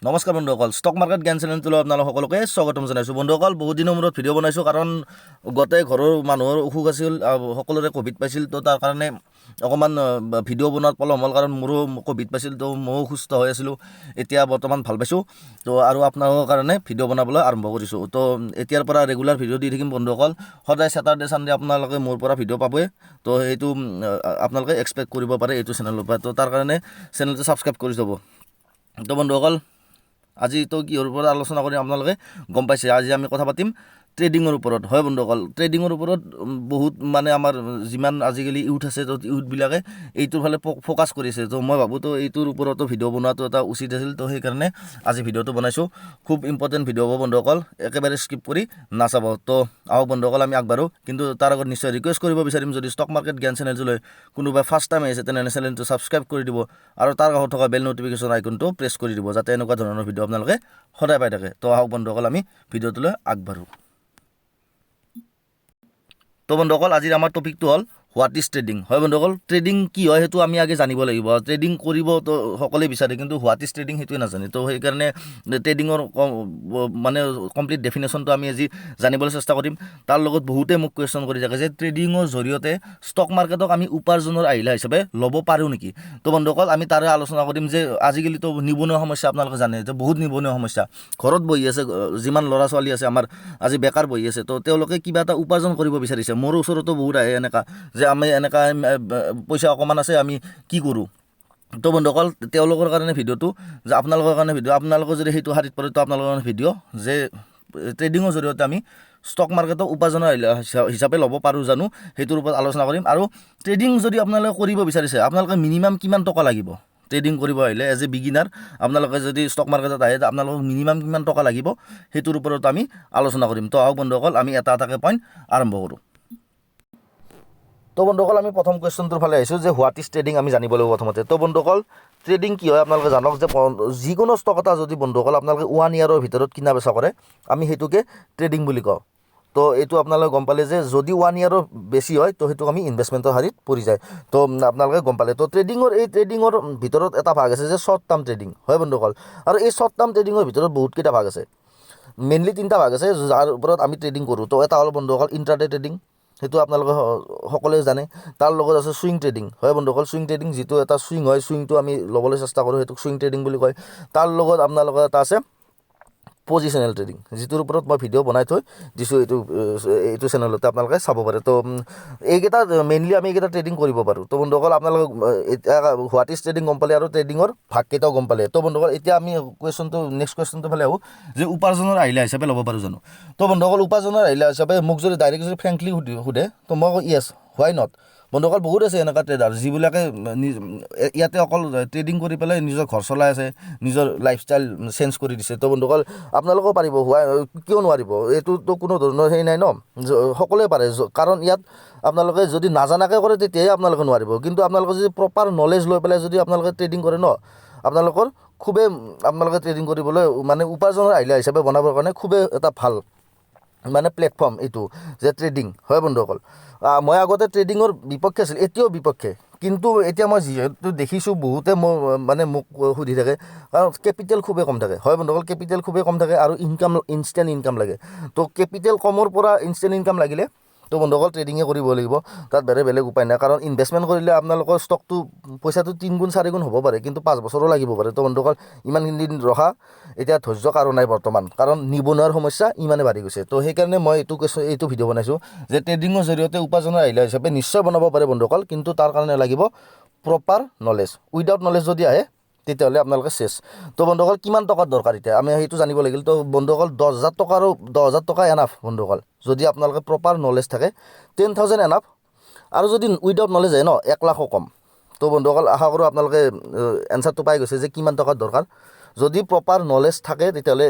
নমস্কাৰ বন্ধুসকল, stock market জ্ঞান চেনেলটোলৈ আপোনালোক সকলোকে স্বাগতম জনাইছোঁ। বন্ধুসকল, বহুত দিনৰ মূৰত ভিডিঅ' বনাইছোঁ, কাৰণ গোটেই ঘৰৰ মানুহৰ অসুখ আছিল, সকলোৰে ক'ভিড পাইছিল। তো তাৰ কাৰণে অকণমান ভিডিঅ' বনোৱাত পলম হ'ল, কাৰণ মোৰো ক'ভিড পাইছিল। তো ময়ো সুস্থ হৈ আছিলোঁ, এতিয়া বৰ্তমান ভাল পাইছোঁ। তো আৰু আপোনালোকৰ কাৰণে ভিডিঅ' বনাবলৈ আৰম্ভ কৰিছোঁ। তো এতিয়াৰ পৰা ৰেগুলাৰ ভিডিঅ' দি থাকিম বন্ধুসকল। সদায় ছেটাৰডে, ছানডে আপোনালোকে মোৰ পৰা ভিডিঅ' পাবই। তো সেইটো আপোনালোকে এক্সপেক্ট কৰিব পাৰে এইটো চেনেলৰ পৰা। তো তাৰ কাৰণে চেনেলটো ছাবস্ক্ৰাইব কৰি যাব। তো বন্ধুসকল, আজি তো কিহৰ ওপৰত আলোচনা কৰিম আপোনালোকে গম পাইছে। আজি আমি কথা পাতিম ট্ৰেডিঙৰ ওপৰত। হয় বন্ধুসকল, ট্ৰেডিঙৰ ওপৰত বহুত মানে আমাৰ যিমান আজিকালি ইউথ আছে, তো ইউথবিলাকে এইটোৰ ফালে ফ'কাছ কৰিছে। তো মই ভাবোঁ, তো এইটোৰ ওপৰতো ভিডিঅ' বনোৱাটো এটা উচিত আছিল। তো সেইকাৰণে আজি ভিডিঅ'টো বনাইছোঁ। খুব ইম্পৰ্টেণ্ট ভিডিঅ' হ'ব বন্ধুসকল, একেবাৰে স্কিপ কৰি নাচাব। তো আহক বন্ধুসকল, আমি আগবাঢ়োঁ। কিন্তু তাৰ আগত নিশ্চয় ৰিকুৱেষ্ট কৰিব বিচাৰিম, যদি ষ্টক মাৰ্কেট জ্ঞান চেনেলটোলৈ কোনোবাই ফাৰ্ষ্ট টাইম আহিছে, তেনেহ'লে চেনেলটো ছাবস্ক্ৰাইব কৰি দিব আৰু তাৰ কাষত থকা বেল ন'টিফিকেশ্যন আইকনটো প্ৰেছ কৰি দিব, যাতে এনেকুৱা ধৰণৰ ভিডিঅ' আপোনালোকে সদায় পাই থাকে। তো আহক বন্ধুসকল, আমি ভিডিঅ'টোলৈ আগবাঢ়োঁ। তো বন্ধুসকল, আজিৰ আমাৰ টপিকটো হ'ল "What is trading?" হয় বন্ধুসকল, ট্ৰেডিং কি হয় সেইটো আমি আগে জানিব লাগিব। ট্ৰেডিং কৰিব তো সকলোৱে বিচাৰে, কিন্তু what is trading সেইটোৱে নাজানে। তো সেইকাৰণে ট্ৰেডিঙৰ মানে কমপ্লিট ডেফিনেশ্যনটো আমি আজি জানিবলৈ চেষ্টা কৰিম। তাৰ লগত বহুতে মোক কুৱেশ্যন কৰি থাকে যে ট্ৰেডিঙৰ জৰিয়তে ষ্টক মাৰ্কেটক আমি উপাৰ্জনৰ আহিলা হিচাপে ল'ব পাৰোঁ নেকি? তো বন্ধুসকল, আমি তাৰে আলোচনা কৰিম যে আজিকালিতো নিবনুৱা সমস্যা, আপোনালোকে জানে যে বহুত নিবনুৱা সমস্যা, ঘৰত বহি আছে যিমান ল'ৰা ছোৱালী আছে আমাৰ, আজি বেকাৰ বহি আছে। তো তেওঁলোকে কিবা এটা উপাৰ্জন কৰিব বিচাৰিছে। মোৰ ওচৰতো বহুত আহে এনেকুৱা যে আমি এনেকুৱা পইচা অকণমান আছে, আমি কি কৰোঁ? তো বন্ধুসকল, তেওঁলোকৰ কাৰণে ভিডিঅ'টো, যে আপোনালোকৰ কাৰণে ভিডিঅ', আপোনালোকৰ যদি সেইটো শাৰীত পৰে, তো আপোনালোকৰ কাৰণে ভিডিঅ' যে ট্ৰেডিঙৰ জৰিয়তে আমি ষ্টক মাৰ্কেটক উপাৰ্জনৰ হিচাপে ল'ব পাৰোঁ জানো, সেইটোৰ ওপৰত আলোচনা কৰিম। আৰু ট্ৰেডিং যদি আপোনালোকে কৰিব বিচাৰিছে, আপোনালোকে মিনিমাম কিমান টকা লাগিব ট্ৰেডিং কৰিব আহিলে? এজ এ বিগিনাৰ আপোনালোকে যদি ষ্টক মাৰ্কেটত আহে, আপোনালোকক মিনিমাম কিমান টকা লাগিব, সেইটোৰ ওপৰত আমি আলোচনা কৰিম। তো আহক বন্ধুসকল, আমি এটা এটাকৈ পইণ্ট আৰম্ভ কৰোঁ। তো বন্ধুসকল, আমি প্ৰথম কুৱেশ্যনটোৰ ফালে আহিছোঁ যে what is trading আমি জানিব লাগিব প্ৰথমতে। তো বন্ধুসকল, ট্ৰেডিং কি হয় আপোনালোকে জানক যে যিকোনো ষ্টক এটা যদি বন্ধুসকল আপোনালোকে ওৱান ইয়াৰৰ ভিতৰত কিনা বেচা কৰে, আমি সেইটোকে ট্ৰেডিং বুলি কওঁ। তো এইটো আপোনালোকে গম পালে যে যদি ওৱান ইয়াৰৰ বেছি হয়, তো সেইটোক আমি ইনভেষ্টমেণ্টৰ শাৰীত পৰি যায়। তো আপোনালোকে গম পালে। তো এই ট্ৰেডিঙৰ ভিতৰত এটা ভাগ আছে যে শ্বৰ্ট টাৰ্ম ট্ৰেডিং। হয় বন্ধুসকল, আৰু এই শ্বৰ্ট টাৰ্ম ট্ৰেডিঙৰ ভিতৰত বহুতকেইটা ভাগ আছে। মেইনলি তিনিটা ভাগ আছে যাৰ ওপৰত আমি ট্ৰেডিং কৰোঁ। তো এটা হ'ল বন্ধুসকল ইণ্ট্ৰাডে ট্ৰেডিং, সেইটো আপোনালোকে সকলোৱে জানে। তাৰ লগত আছে চুইং ট্ৰেডিং। হয় বন্ধুসকল, চুইং ট্ৰেডিং যিটো এটা চুইং হয়, চুইংটো আমি ল'বলৈ চেষ্টা কৰোঁ, সেইটোক চুইং ট্ৰেডিং বুলি কয়। তাৰ লগত আপোনালোকৰ এটা আছে পজিশ্যনেল ট্ৰেডিং, যিটোৰ ওপৰত মই ভিডিঅ' বনাই থৈ দিছোঁ এইটো এইটো চেনেলতে, আপোনালোকে চাব পাৰে। তো এইকেইটা মেইনলি আমি এইকেইটা ট্ৰেডিং কৰিব পাৰোঁ। তো বন্ধুসকল, আপোনালোক এতিয়া what is trading গম পালে আৰু ট্ৰেডিঙৰ ভাগকেইটাও গম পালে। তো বন্ধুসকল, এতিয়া আমি নেক্সট কুৱেশ্যনটো ফালে আহোঁ যে উপাৰ্জনৰ আহিলা হিচাপে ল'ব পাৰোঁ জানো? তো বন্ধুসকল, উপাৰ্জনৰ আহিলা হিচাপে মোক যদি ডাইৰেক্ট যদি ফ্ৰেংকলি সোধে, তো মই কওঁ, য়েছ, why not? বন্ধুসকল, বহুত আছে এনেকুৱা ট্ৰেডাৰ যিবিলাকে ইয়াতে অকল ট্ৰেডিং কৰি পেলাই নিজৰ ঘৰ চলাই আছে, নিজৰ লাইফষ্টাইল চেঞ্জ কৰি দিছে। তো বন্ধুসকল, আপোনালোকেও পাৰিব, হোৱা কিয় নোৱাৰিব? এইটোতো কোনো ধৰণৰ হেৰি নাই ন, সকলোৱে পাৰে। কাৰণ ইয়াত আপোনালোকে যদি নাজানাকৈ কৰে, তেতিয়াহে আপোনালোকে নোৱাৰিব। কিন্তু আপোনালোকে যদি প্ৰপাৰ নলেজ লৈ পেলাই যদি আপোনালোকে ট্ৰেডিং কৰে ন, আপোনালোকৰ খুবেই আপোনালোকে ট্ৰেডিং কৰিবলৈ মানে উপাৰ্জনৰ আহিলা হিচাপে বনাবৰ কাৰণে খুবেই এটা ভাল মানে প্লেটফৰ্ম এইটো যে ট্ৰেডিং। হয় বন্ধুসকল, মই আগতে ট্ৰেডিঙৰ বিপক্ষে আছিল, এতিয়াও বিপক্ষে। কিন্তু এতিয়া মই যিহেতু দেখিছোঁ, বহুতে মোৰ মানে মোক সুধি থাকে, কাৰণ কেপিটেল খুবেই কম থাকে। হয় বন্ধুসকল, কেপিটেল খুবেই কম থাকে আৰু ইনষ্টেণ্ট ইনকাম লাগে। তো কেপিটেল কমৰ পৰা ইনষ্টেণ্ট ইনকাম লাগিলে তো বন্ধুসকল, ট্ৰেডিঙে কৰিব লাগিব, তাত বেলেগ বেলেগ উপায় নাই। কাৰণ ইনভেষ্টমেণ্ট কৰিলে আপোনালোকৰ ষ্টকটো পইচাটো 3 গুণ 4 গুণ হ'ব পাৰে, কিন্তু 5 বছৰো লাগিব পাৰে। তো বন্ধুসকল, ইমানখিনি দিন ৰখা এতিয়া ধৈৰ্য কাৰো নাই বৰ্তমান, কাৰণ নিবনুৱাৰ সমস্যা ইমানে বাঢ়ি গৈছে। তো সেইকাৰণে মই এইটো কৈছোঁ, এইটো ভিডিঅ' বনাইছোঁ যে ট্ৰেডিঙৰ জৰিয়তে উপাৰ্জনৰ আহিলা হিচাপে নিশ্চয় বনাব পাৰে বন্ধুসকল, কিন্তু তাৰ কাৰণে লাগিব প্ৰপাৰ নলেজ। উইদাউট নলেজ যদি আহে, তেতিয়াহ'লে আপোনালোকে শেষ। তো বন্ধুসকল, কিমান টকাৰ দৰকাৰ এতিয়া আমি সেইটো জানিব লাগিল। তো বন্ধুসকল, 10,000 টকাৰো 10,000 টকা এনাফ বন্ধুসকল, যদি আপোনালোকে প্ৰপাৰ নলেজ থাকে, 10,000 এনাফ। আৰু যদি উইদাউট নলেজ আহে ন, 1 লাখো কম। তো বন্ধুসকল, আশা কৰোঁ আপোনালোকে এনচাৰটো পাই গৈছে যে কিমান টকাৰ দৰকাৰ। যদি প্ৰপাৰ নলেজ থাকে, তেতিয়াহ'লে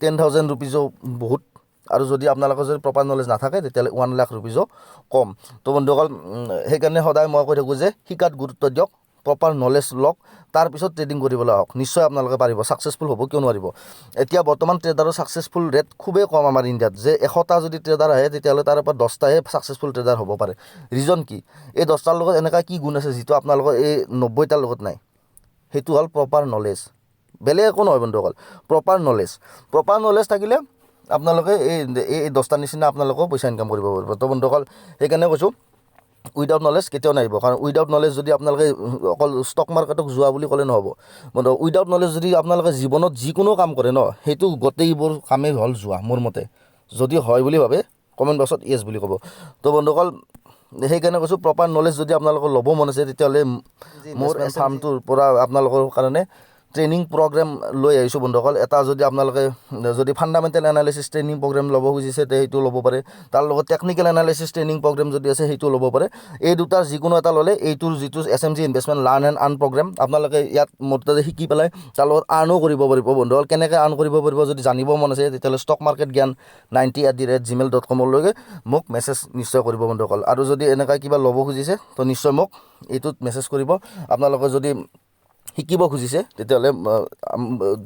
10,000 ৰুপিজো বহুত আৰু যদি আপোনালোকৰ যদি প্ৰপাৰ নলেজ নাথাকে, তেতিয়াহ'লে 1 লাখ ৰুপিজো কম। তো বন্ধুসকল, সেইকাৰণে সদায় মই কৈ থাকোঁ যে শিকাত গুৰুত্ব দিয়ক, প্ৰপাৰ নলেজ লওক, তাৰপিছত ট্ৰেডিং কৰিবলৈ আহক। নিশ্চয় আপোনালোকে পাৰিব, ছাকচেছফুল হ'ব, কিয় নোৱাৰিব? এতিয়া বৰ্তমান ট্ৰেডাৰৰ ছাকচেছফুল ৰেট খুবেই কম আমাৰ ইণ্ডিয়াত, যে 100টা যদি ট্ৰেডাৰ আহে, তেতিয়াহ'লে তাৰে পৰা 10টাহে ছাকচেছফুল ট্ৰেডাৰ হ'ব পাৰে। ৰিজন কি? এই 10টাৰ লগত এনেকুৱা কি গুণ আছে যিটো আপোনালোকৰ এই 90টাৰ লগত নাই? সেইটো হ'ল প্ৰপাৰ নলেজ। বেলেগ একো নহয় বন্ধুসকল, প্ৰপাৰ নলেজ। প্ৰপাৰ নলেজ থাকিলে আপোনালোকে এই এই 10টাৰ নিচিনা আপোনালোকেও পইচা ইনকাম কৰিব পাৰিব। তো বন্ধুসকল, সেইকাৰণে কৈছোঁ, উইদাউট নলেজ কেতিয়াও নাহিব। কাৰণ উইদাউট নলেজ যদি আপোনালোকে অকল ষ্টক মাৰ্কেটক যোৱা বুলি ক'লে নহ'ব বন্ধু। উইদাউট নলেজ যদি আপোনালোকে জীৱনত যিকোনো কাম কৰে ন, সেইটো গোটেইবোৰ কামেই হ'ল যোৱা মোৰ মতে। যদি হয় বুলি ভাবে, কমেণ্ট বক্সত য়েছ বুলি ক'ব। তো বন্ধুসকল, সেইকাৰণে কৈছোঁ, প্ৰপাৰ নলেজ যদি আপোনালোকৰ ল'ব মন আছে, তেতিয়াহ'লে মোৰ ফাৰ্মটোৰ পৰা আপোনালোকৰ কাৰণে ট্ৰেইনিং প্ৰগ্ৰেম লৈ আহিছোঁ বন্ধুসকল। এটা যদি আপোনালোকে যদি ফাণ্ডামেণ্টেল এনালাইচিছ ট্ৰেইনিং প্ৰগ্ৰেম ল'ব খুজিছে, তে সেইটো ল'ব পাৰে। তাৰ লগত টেকনিকেল এনালাইচিছ ট্ৰেইনিং প্ৰগ্ৰেম যদি আছে, সেইটো ল'ব পাৰে। এই দুটাৰ যিকোনো এটা ল'লে এইটোৰ যিটো SMG investment learn and earn program, আপোনালোকে ইয়াত মোৰ তাতে শিকি পেলাই তাৰ লগত আৰ্ণো কৰিব পাৰিব বন্ধুসকল। কেনেকৈ আৰ্ণ কৰিব পাৰিব যদি জানিব মন আছে, তেতিয়াহ'লে stockmarketgyan90@gmail.comলৈকে মোক মেছেজ নিশ্চয় কৰিব বন্ধুসকল। আৰু যদি এনেকুৱা কিবা ল'ব খুজিছে, তো নিশ্চয় মোক এইটোত মেছেজ কৰিব। আপোনালোকে যদি শিকিব খুজিছে, তেতিয়াহ'লে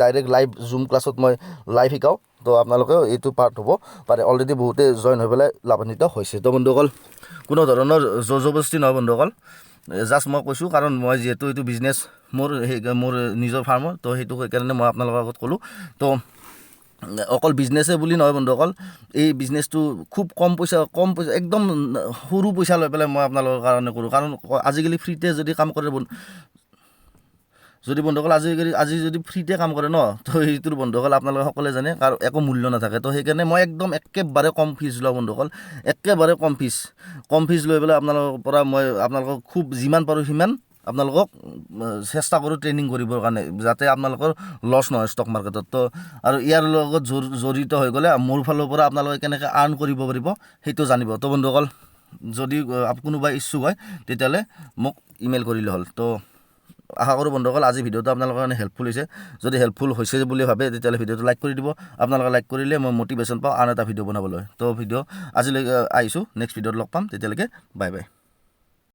ডাইৰেক্ট লাইভ জুম ক্লাছত মই লাইভ শিকাওঁ। তো আপোনালোকেও এইটো পাৰ্ট হ'ব পাৰে। অলৰেডি বহুতে জইন হৈ পেলাই লাভান্বিত হৈছে। তো বন্ধুসকল, কোনো ধৰণৰ জোৰ জবৰদস্তি নহয় বন্ধুসকল, জাষ্ট মই কৈছোঁ, কাৰণ মই যিহেতু এইটো বিজনেছ মোৰ, সেই মোৰ নিজৰ ফাৰ্মৰ, তো সেইটো সেইকাৰণে মই আপোনালোকৰ আগত ক'লোঁ। তো অকল বিজনেছে বুলি নহয় বন্ধুসকল, এই বিজনেছটো খুব কম পইচা, কম পইচা, একদম সৰু পইচা লৈ পেলাই মই আপোনালোকৰ কাৰণে কৰোঁ। কাৰণ আজিকালি ফ্ৰীতে যদি কাম কৰে, যদি বন্ধুসকল আজিকালি আজি যদি ফ্ৰীতে কাম কৰে ন, তো সেইটোৰ বন্ধুসকল আপোনালোকে সকলোৱে জানে কাৰণ একো মূল্য নাথাকে। তো সেইকাৰণে মই একদম একেবাৰে কম ফিজ লওঁ বন্ধুসকল, একেবাৰে কম ফিজ। কম ফিজ লৈ পেলাই আপোনালোকৰ পৰা মই আপোনালোকক খুব যিমান পাৰোঁ সিমান আপোনালোকক চেষ্টা কৰোঁ ট্ৰেইনিং কৰিবৰ কাৰণে, যাতে আপোনালোকৰ লছ নহয় ষ্টক মাৰ্কেটত। তো আৰু ইয়াৰ লগত জড়িত হৈ গ'লে মোৰ ফালৰ পৰা আপোনালোকে কেনেকৈ আৰ্ণ কৰিব পাৰিব সেইটো জানিব। তো বন্ধুসকল, যদি কোনোবাই ইচ্ছুক হয়, তেতিয়াহ'লে মোক ইমেইল কৰিলে হ'ল। তো আশা কৰোঁ বন্ধুসকল, আজি ভিডিঅ'টো আপোনালোকৰ কাৰণে হেল্পফুল হৈছে। যদি হেল্পফুল হৈছে বুলি ভাবে, তেতিয়াহ'লে ভিডিঅ'টো লাইক কৰি দিব। আপোনালোকে লাইক কৰিলে মই মটিভেশ্যন পাওঁ আন এটা ভিডিঅ' বনাবলৈ। তো ভিডিঅ' আজিলৈকে আহিছোঁ, নেক্সট ভিডিঅ'ত লগ পাম। তেতিয়ালৈকে বাই বাই।